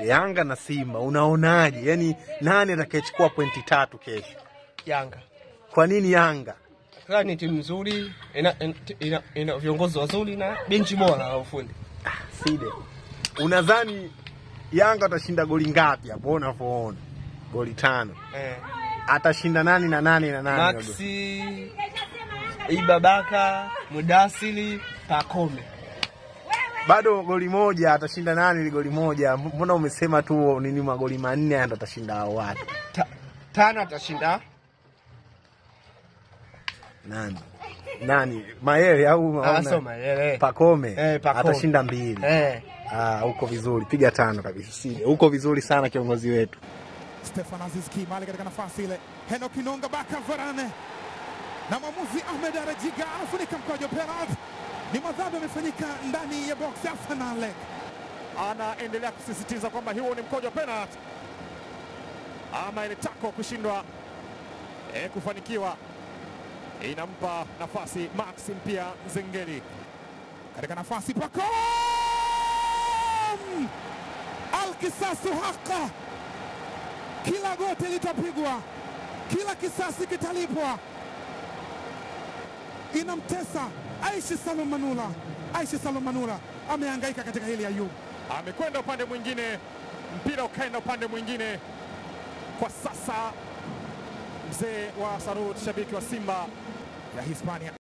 Yanga na Simba unaonaje? Yaani nani atakayechukua pointi 3 kesho? Yanga. Kwa nini Yanga? Kwa ni timu nzuri, ina viongozi wazuri na benchi bora la ufundi. Side. Unadhani Yanga atashinda goli ngapi hapo unavyoona? Goli 5. Atashinda nani na nani na nani? Maxi, Ibabaka, Mudasili, Pakome. Bado goli moja atashinda nani goli moja? Mbona umesema tu nini magoli 4 ndo atashinda hao watu? 5 atashinda nani? Nani? Mayele au Mayele. Pakome. Pakome. Atashinda 2. Uko vizuri. Piga 5 kabisa. Sije. Uko vizuri sana kiongozi wetu. Stefan Aziz Ki mali katika nafasi ile. Henok Inonga Baka Varane. Na mwamuzi Ahmed Arajiga anafunika mkwaju penalty. Ni madhambi yamefanyika ndani ya box ya Arsenal. Anaendelea kusisitiza kwamba huo ni mkwaju wa penalty. Ama ile tako kushindwa kufanikiwa inampa nafasi Maxim pia Nzengeli. Katika nafasi Pakome! Alkisasu haka. Kila goti litapigwa. Kila kisasi kitalipwa. Inamtesa Aishi Salum Manula. Aishi Salum Manula amehangaika katika hili Ayub. Amekwenda upande mwingine, mpira ukaenda upande mwingine. Kwa sasa mzee wa Sarut, shabiki wa Simba ya Hispania.